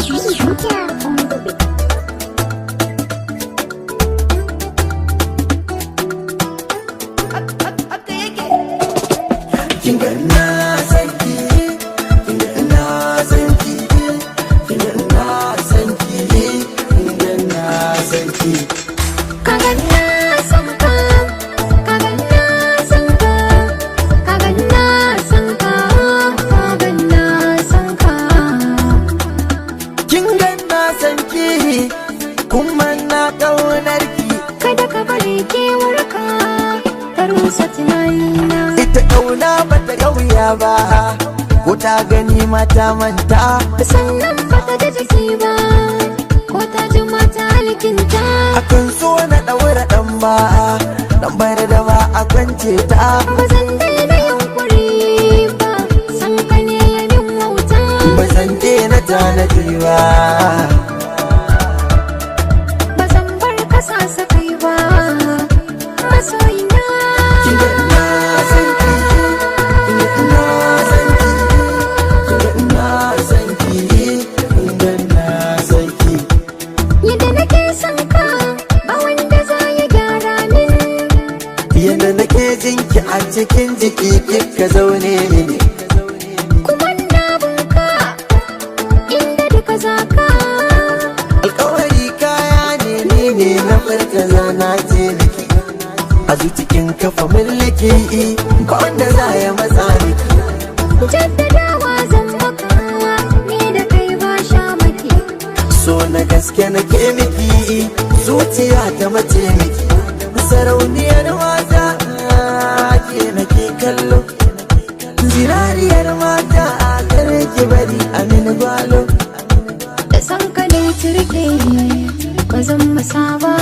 Sweet on the beat. Kin ga ina san ki, kin ga ina san ki, kin ga ina san ki, kin ga ina san ki. Kaga na san ka, kaga na san ka, kaga na san ka, kaga na san ka. Kin ga ina san ki, kuma na ƙaunar ki. Kada ka bari kewarka ta rusa tunanina. Ita ƙauna bata kauya ba, ko ta gani mata manta. Sannan bata ji jiki ba, ko ta ji mata alkinta. Akan so na ɗaura ɗan ba, ɗan bar da ba a kwance ta. Ba zan daina yunkuri ba, san ka ne ya min wauta. Ba zan daina tanadi ba. Ba zan bar kasa sa kai ba, masoyina. Kin ga ina san ki, kin ga ina san ki, kin ga ina san ki, kin ga ina san ki. Yadda nake son ka, ba wanda za ya gyara min. Yadda nake jinki a cikin jiki kika zaune mini. Kuma na bunka, inda duka za ka. Alkawari kaya ne, ni ne na furta zana ce miki. A zucikin kafa mulki, ba wanda za ya matsa miki. Jaddadawa zan maka, ni da kai ba sha maki. So na gaske nake miki, zuciya ta mace miki. Sarauniyar mata ke nake kallo. Zinariyar mata a kare ki bari amin gwalo. Da san ka ne turke, ba zan masa ba.